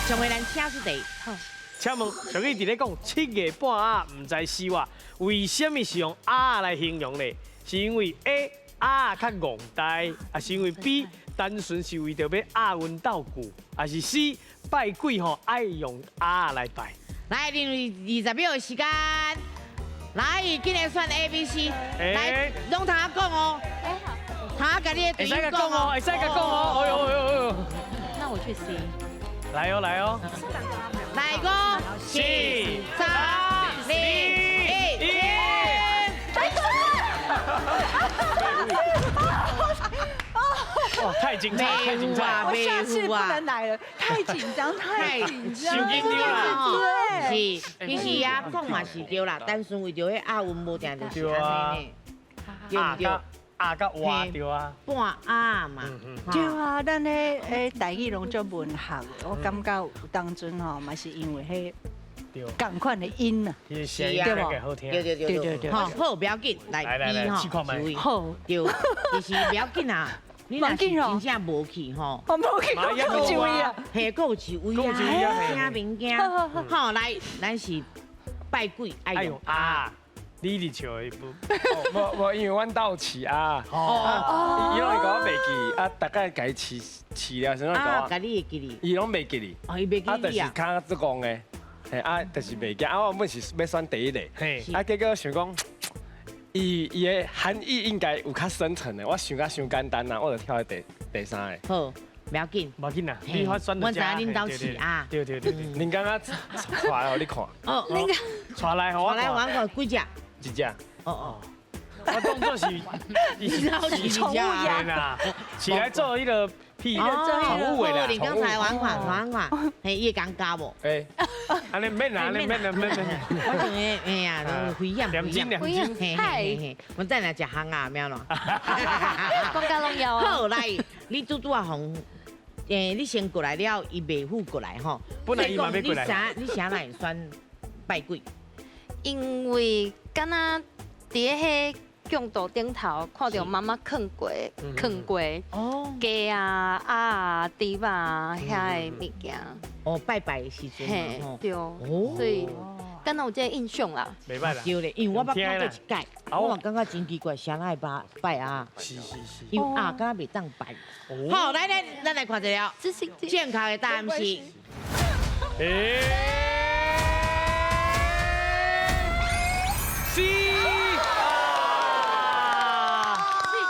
上个咱请出题。好。请问俗语伫咧讲七月半鸭毋知死活，为啥物是用鸭来形容呢？是因为 A 鸭较戆呆，抑是因为 B 单纯是为著欲押韵斗句，抑是 C 拜鬼吼爱用鸭来拜？来，认为20秒的时间，来，紧来选 A、B、C，来，拢通讲哦。通共你的队友讲哦，会使共讲哦。哎呦哎呦哎呦。那我去 C。来哦来哦。来五、四、三、二、一。哇，太精彩，太精彩！我下次不能来了，太紧张，太紧张，太紧张啦！是，其实啊，讲嘛是对啦，单纯为著彼押韵无定就是按呢，对毋对？鸭佮活对啊，半鸭嘛，对啊，咱彼彼台语拢足文学的，我感觉有当阵吼嘛是因为彼仝款的音啊，是啊，对好听，对对对对对，好，好，不要紧，来 B 吼，好，对，其实不要紧啊。你若是真正无去吼，我无去，阁有一位啊，嘿，阁有一位啊，听物件，好，来，咱是拜鬼爱用鸭。你伫笑的无？无无，因为阮兜饲鸭，哦，伊拢会共我袂记，啊，逐摆共伊饲饲了，啥物共我？共你会记哩？伊拢袂记哩。哦，伊袂记哩啊。就是较足戆的，嘿，啊，就是袂记。啊，我原本是欲选第一个，啊，结果想讲，伊的含义应该有较深层的，我想甲伤简单啦，我就跳去第三个。好，不要紧，不要紧啦，你发选我知影恁兜饲鸭。对对对对。恁敢若带来予你看？哦，带来予我看。带来我看几只？一只。哦哦。我当作是，是宠物鸭啦，起来做彼个屁宠物的啦。你刚才玩看玩看，嘿，伊会讲教无？哎，按呢免啦，按呢免啦，免免。我想咧，哎呀，危险，两斤两斤，嘿嘿嘿，我等下食烘鸭咩咯？讲甲拢枵啊。好，来，你拄拄仔予，你先过来了，伊袂赴过来吼。本来伊嘛欲过来。你啥来选拜鬼？因为敢若伫彼供桌顶头看著妈妈囥过，囥过，鸡啊、鸭啊、猪啊遐个物件。哦，拜拜的时阵。嘿，对，所以敢若有這个印象啦。袂歹啦。對咧，因為我捌看過一擺，我嘛感覺真奇怪，啥人愛拜拜鴨？是是是。因為鴨敢若袂當拜。好，來來，咱來看一下，正確的答案是。 C。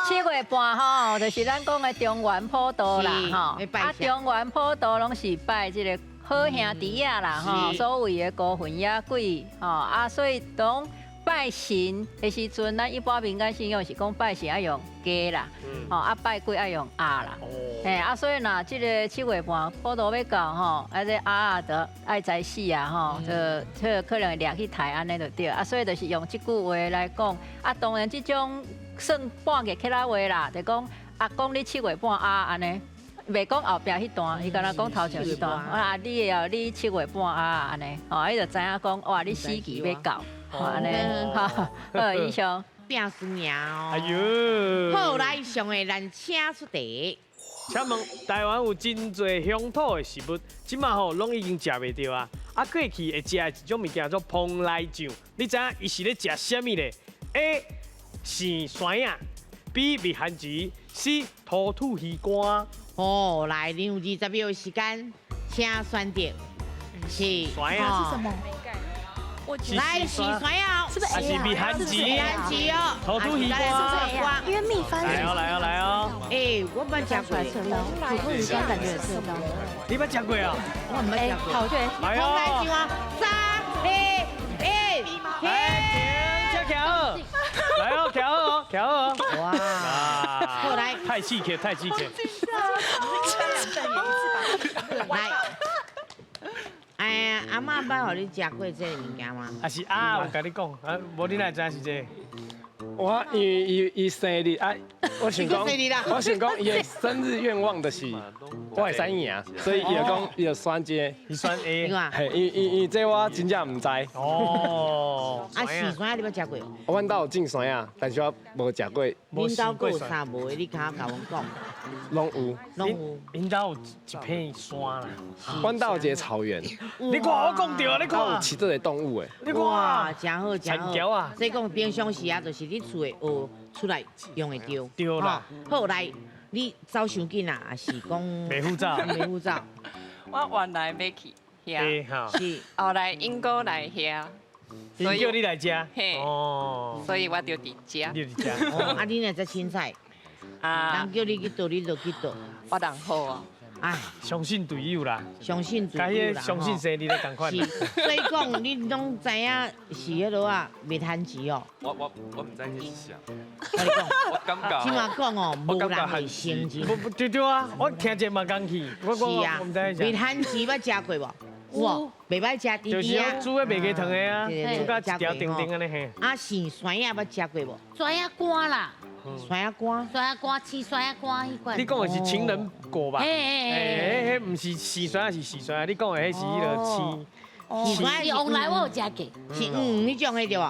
7月半吼，就是咱講的中元普渡啦，吼。啊，中元普渡攏是拜這個好兄弟仔啦，吼，所謂的孤魂野鬼，吼啊，所以當拜神的時陣，咱一般民間信仰是講拜神愛用雞啦，吼啊拜鬼愛用鴨啦，嘿啊，所以若這個7月半普渡欲到吼，啊這鴨仔就愛知死啊，吼，就這可能會掠去刣按呢就對，啊，所以就是用這句話來講，啊，當然這種。算半個客仔話啦，就講啊，講你7月半鴨按呢，袂講後壁彼段，伊敢若講頭前彼段。啊，你哦，你7月半鴨按呢，吼，伊就知影講，哇，你死期欲到，按呢，好，以上。拼输赢哦。哎喲。好，來，上个咱請出題。請問台灣有真濟鄉土的食物，這馬吼攏已經食袂著啊。啊，過去會食的一種物件叫做蓬萊醬，你知影伊是咧食啥物咧？A 生酸仔，B 蜜番薯，C 土土魚乾。哦，來，你有20秒的時間，請選擇。是酸仔是什麼？來，是酸仔，是不是？是蜜番薯。蜜番薯哦。土土魚乾。因為蜜番薯。來哦，來哦，來哦。哎，我捌食過。土土魚乾感覺也是。你捌食過啊？我毋捌食過。好，對。來哦。 3、2、1，停，車徛好。來哦，徛好哦，徛好哦。哇！好來，太刺激，太刺激。來，哎呀，阿嬤捌予你食過這个物件嗎？啊是啊，有共你講，啊，無你哪會知影是這個？我因為伊生日啊，我想講，我想講伊的生日願望就是我會使贏，所以伊就講伊就選這個，伊選 A。嘿，伊這我真正毋知。哦。啊，生酸仔你捌食過？我阮兜有種酸仔，但是我無食過。恁兜閣有啥無的？你較共阮講。攏有。攏有。恁兜有一片山啦。阮兜有一個草原。你看我講著啊，你看。有飼這個動物的。你看。真好，真好。啊。所以講平常時啊，就是你厝的學出來用會著。對啦。好，來，你走傷緊啊，還是講？袂赴走。袂赴走。我原來欲去遐，是。後來𪜶閣來遐。所以叫你來食。嘿。哦。所以我就佇遮。你佇遮。啊，你若遮凊彩，人叫你去倒，你就去倒。我人好啊。哎，相信隊友啦，相信隊友啦，相信生日的仝款。是，所以講你攏知影是彼落啊，蜜番薯哦。我毋知彼是啥。我你講，我感覺。這馬講哦，無人會承認。不不對對啊，我聽者嘛講去。是啊，蜜番薯捌食過無？有，袂歹食，甜就是煮的袂加糖的啊，煮甲一條甜甜按呢嘿。啊，生酸仔捌食過無？酸仔乾啦。酸仔乾，酸仔乾，青酸仔乾彼款。你講的是情人果吧？哎，彼毋是生酸仔，是生酸仔。你講的彼是彼个青。青是往來我有食過。是黃彼種的對無？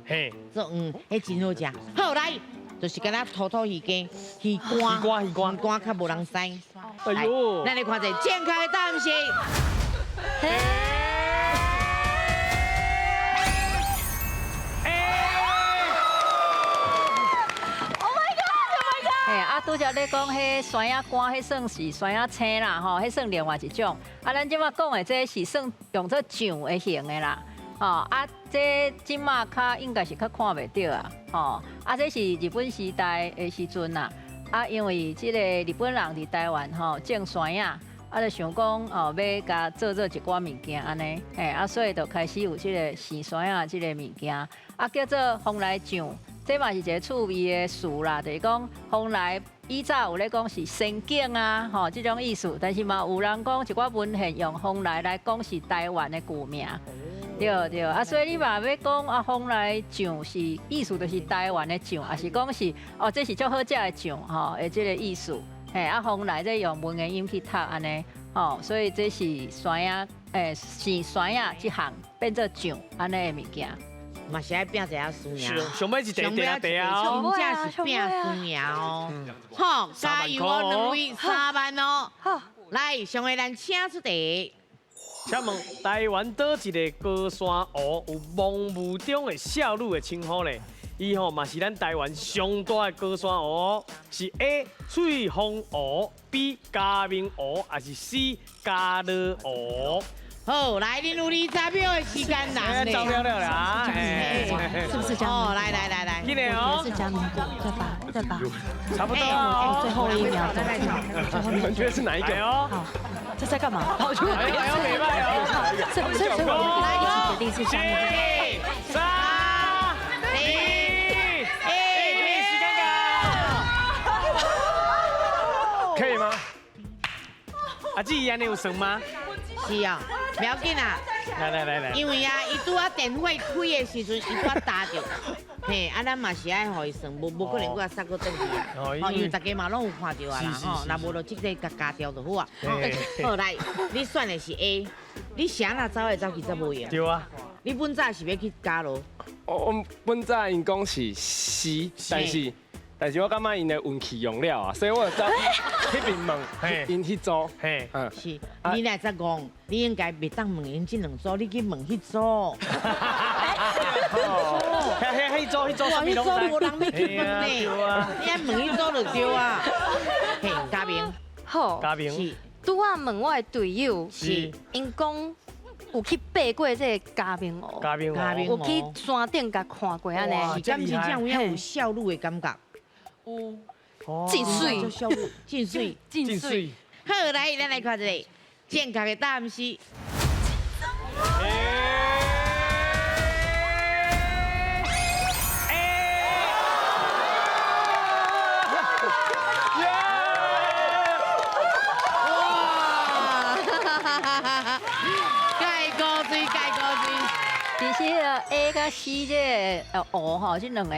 嘿。做黃，彼真好食。好來，就是敢若土土魚羹、魚乾、魚乾、魚乾，魚乾較無人知。哎喲，咱來看一下正確的答案是。啊，拄才咧講彼酸仔乾，彼算是酸仔青啦，吼，彼算另外一種。啊，咱這馬講的這是算用做醬的型的啦，吼，啊，這這馬較應該是較看袂著啊，吼，啊，這是日本時代的時陣啦，啊，因為這个日本人佇台灣吼種酸仔，啊，就想講哦，欲共做做一寡物件按呢，嘿，啊，所以就開始有這个生酸仔這个物件，啊，叫做蓬萊醬。這嘛是一个趣味的詞啦，就是講蓬萊以早有咧講是仙境啊，吼，這種意思，但是嘛有人講一寡文獻用蓬萊來講是台灣的舊名，對對，啊，所以你嘛欲講啊，蓬萊醬是意思就是台灣的醬，抑是講是哦，這是足好食的醬吼，的這个意思，嘿，啊，蓬萊這用文言音去讀按呢，吼，所以這是酸仔，是酸仔這項變做醬按呢的物件。嘛是愛拼一下輸贏，上尾一塊地地啊，真正是拼輸贏哦。好，加油哦，兩位3萬哦。好，來，上个咱請出題。请问台湾佗一个高山湖有梦雾中的少女的称呼咧？伊吼嘛是咱台湾上大的高山湖，是 A 翠峰湖、B 嘉明湖，还是 C 嘉乐湖？好，来，恁有20秒的时间啦。走了了啦，是不是嘉明？哦，来来来来，今年哦，是嘉明对吧？对吧？差不多哦，最后一秒，你们觉得是哪一个？哦，这在干嘛？跑出来！哎呦，没办哦，所以所以我一起决定是嘉明。 3、2、1，时间到，可以吗？阿姊，安尼有算吗？是啊，不要紧啊。来来来来，因为啊，伊拄仔电话开的时阵，伊拄仔打著，嘿，啊，咱嘛是爱予伊算，无无可能阁煞阁转去啊。哦，因为大家嘛拢有看著啊啦，吼，若无就这个共加掉就好啊。好，来，你选的是 A，你啥若走来走去才无用。对啊。你本早是欲去加罗？我本早𪜶讲是 C，但是我感觉𪜶的运气用了啊，所以我就走彼边问，𪜶彼组，嘿，是，你若才讲，你应该袂当问𪜶这两组，你去问彼组。嘿嘿，彼组彼组，哇，彼组无人欲去问呢，你爱问彼组就对啊。嘿，嘉明，好，嘉明，是，拄仔问我的队友，是，𪜶讲有去爬过这个嘉明湖，嘉明湖，有去山顶共看过按呢，是，敢是这样有影有少女的感觉？有，真媠，真媠，真媠。好，来，咱来看一下正确的答案是。哇！盖高水，盖高水。其实 A 佮 C 这个湖吼，这两个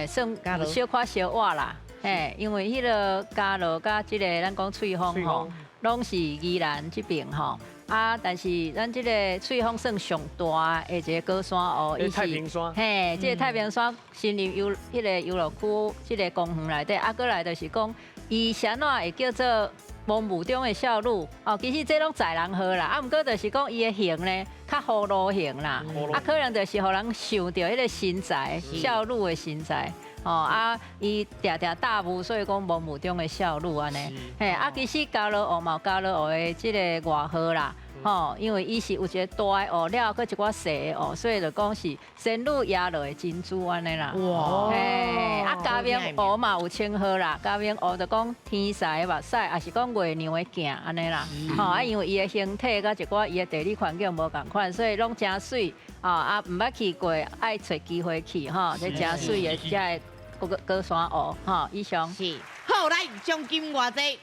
算小可小活啦。嘿，因为彼个嘉乐佮这个咱讲翠峰吼，拢是宜兰这边吼。啊，但是咱这个翠峰算上大的一个高山湖，伊是太平山。嘿，这个太平山森林游彼个游乐区，这个公园内底，啊，阁来就是讲，伊啥怎会叫做梦雾中的少女？哦，其实这拢载人号啦，啊，毋过就是讲伊的形呢，较葫芦形啦，啊，可能就是予人想著彼个身材，少女的身材。哦啊，伊定定大雾，所以讲梦雾中的少女按呢。嘿，啊，其实嘉乐湖嘛有嘉乐湖的这个外号啦，吼，因为伊是有一个大的湖，了后阁一寡细的湖，所以就讲是仙女压落的珍珠按呢啦。哇！嘿，啊，嘉明湖嘛有称号啦，嘉明湖就讲天使的目屎，也是讲月娘的镜按呢啦。吼，啊，因为伊的形体佮一寡伊的地理环境无仝款，所以拢诚媠。啊，毋捌去过，爱揣机会去吼，这诚媠的这个高山湖，吼，以上是。好，来奖金偌济？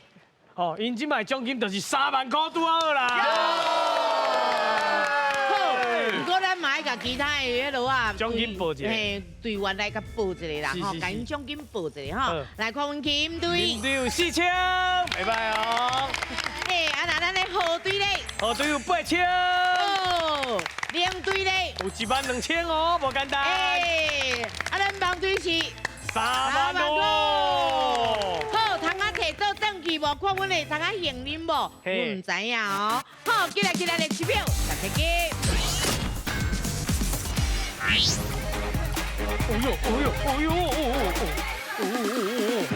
哦，𪜶这摆奖金就是3万块拄好啦。好，毋过咱嘛爱共其他的彼落啊，奖金报一下，嘿，队员来共报一下啦，吼，共𪜶奖金报一下吼。来看阮金队，金队有4000，袂歹哦。嘿，啊那咱的红队咧，红队有8000。哦，蓝队咧有12000哦，无简单。哎，啊咱网队是3万多。好，通仔提倒转去无？看阮会通仔幸运无？我毋知影哦。好，进来进来来，7秒，10个。哦哟哦哟哦哟哦哦哦哦哦！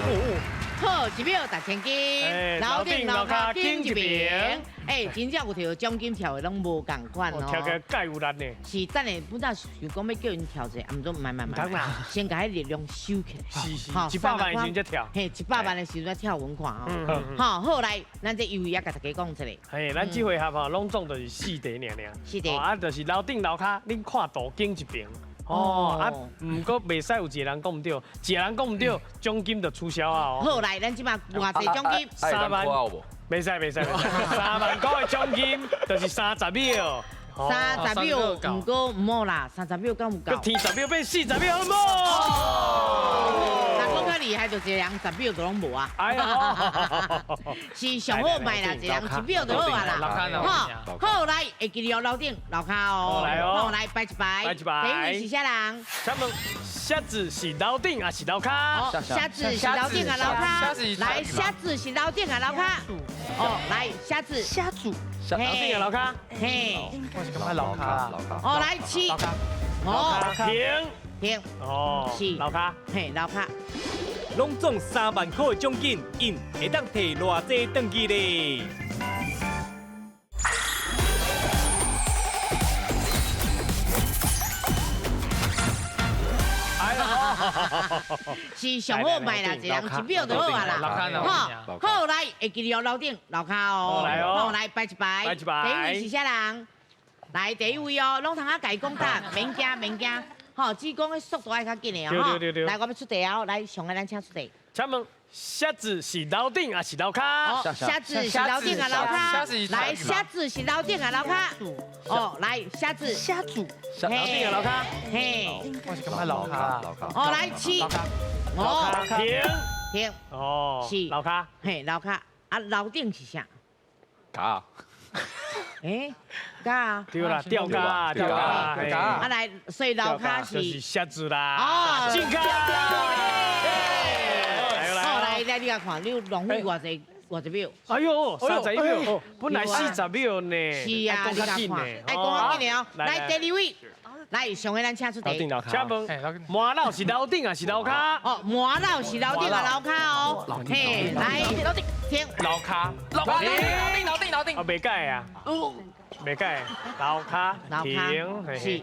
好，1秒10千金，楼顶楼跤紧一边。哎，真正有摕到奖金跳的拢无仝款哦。跳起来盖有力呢。是，等下本来想讲欲叫𪜶跳者，啊，毋过毋免毋免，先共彼力量收起来。是是，100万的时阵才跳。嘿，100万的时阵才跳，阮看哦。好，好来，咱这游戏也共大家讲一下。嘿，咱这回合吼，拢总就是4题尔尔。 4题。啊，就是楼顶楼跤，恁看图景一边。哦，啊，毋过袂使有一个人讲毋对，一个人讲毋对，奖金就取消啊！哦。好，来，咱这摆偌济奖金？ 3万。袂使袂使袂使，3万块的奖金就是30秒。 30秒，毋过毋好啦，30秒敢有够？天10秒变40秒，好无？若讲较厉害，就一个人10秒就拢无啊。哎呀，是上好卖啦，一人1秒就好啊啦。好，好来，会记得楼顶楼跤哦。来哦，来拜一拜。拜一拜。第一位是啥人？请问虾子是楼顶还是楼跤？虾子是楼顶啊楼跤？来，虾子是楼顶啊楼跤？哦，来，虾子。虾子。楼顶啊楼跤？嘿。我是感觉楼跤。哦，来七。哦，停。停。哦，是楼跤。嘿，楼跤。拢总3万块的奖金，𪜶会当提偌济转去咧？是上好卖啦，一人一秒就好啊啦。好，好来，会记得楼顶楼跤哦。好来，拜一拜。拜一拜。第一位是啥人？来，第一位哦，拢通啊家讲答，免惊免惊。吼，只讲速度爱较紧的哦。对对对。来，我欲出题哦，来，上个咱请出题。请问虾子是楼顶还是楼跤？虾子是楼顶啊楼跤？来，虾子是楼顶啊楼跤？哦，来，虾子。虾子。楼顶啊楼跤？嘿。我是感觉楼跤。哦，来七。哦，停。停。哦，是。楼跤。嘿，楼跤。啊，楼顶是啥？跤。哎，跤啊。对啦，吊跤，吊跤。啊来，所以楼跤是。就是虾子啦。哦。进跤。来来，你来看，你有浪费偌济偌济秒？哎呦，31秒，本来40秒呢。是啊，你来看，爱讲较紧的哦。来，第二位，来，上个咱请出题。请问，麻荖是楼顶还是楼跤？哦，麻荖是楼顶啊楼跤哦。嘿，来，楼顶，停。楼跤，楼顶，楼顶，楼顶。哦，袂改啊。袂改，楼跤，楼跤是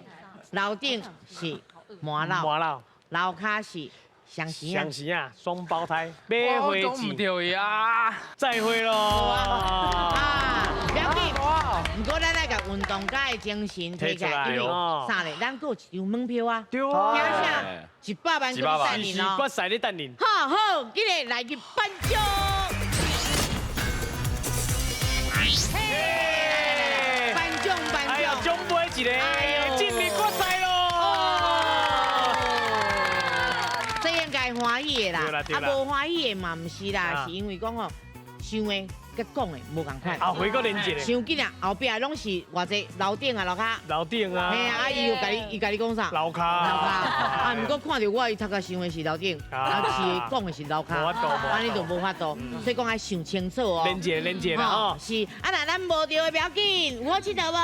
楼顶是麻荖，麻荖，楼跤是。相生相生啊，双胞胎，买回唔对啊，再会咯。啊，不要紧。不过咱来共运动家的精神提起来，因为啥咧？咱阁有一张门票啊。对啊。惊啥？100万阁等恁哦。决赛咧等恁。好好，今日来去颁奖。颁奖颁奖。哎呀，奖杯一个，进入决赛咯。欢喜的啦，啊无欢喜的嘛毋是啦，是因为讲吼，想的佮讲的无仝款。后回阁连一个。伤紧啊，后壁拢是偌济楼顶啊楼跤。楼顶啊。嘿啊，啊伊又共你，伊共你讲啥？楼跤。楼跤。啊，毋过看著我，伊头壳想的是楼顶，啊是讲的是楼跤，按呢就无法度，所以讲爱想清楚哦。连结连结啦吼。是，啊若咱无著的不要紧，有好𨑨迌无？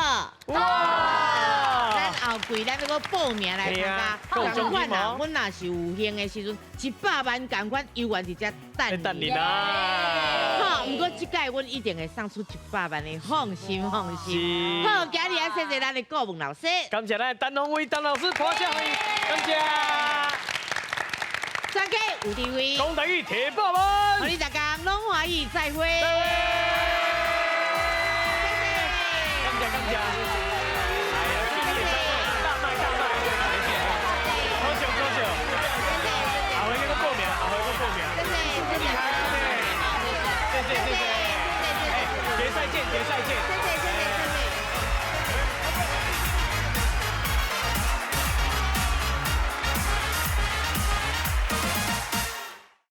哇！咱后季咱阁报名来参加，仝款啊，阮若是有幸的时阵，100万仝款犹原伫遮等等你啦。好，毋过这届阮一定会送出100万的，放心放心。好，今日啊，谢谢咱的顾问老师，感谢咱的陈鸿威陈老师，鼓掌欢迎，感谢。专家有智慧，讲台语提百万，予你逐家拢欢喜，再会。感谢感谢。谢谢谢谢，决赛见，决赛见。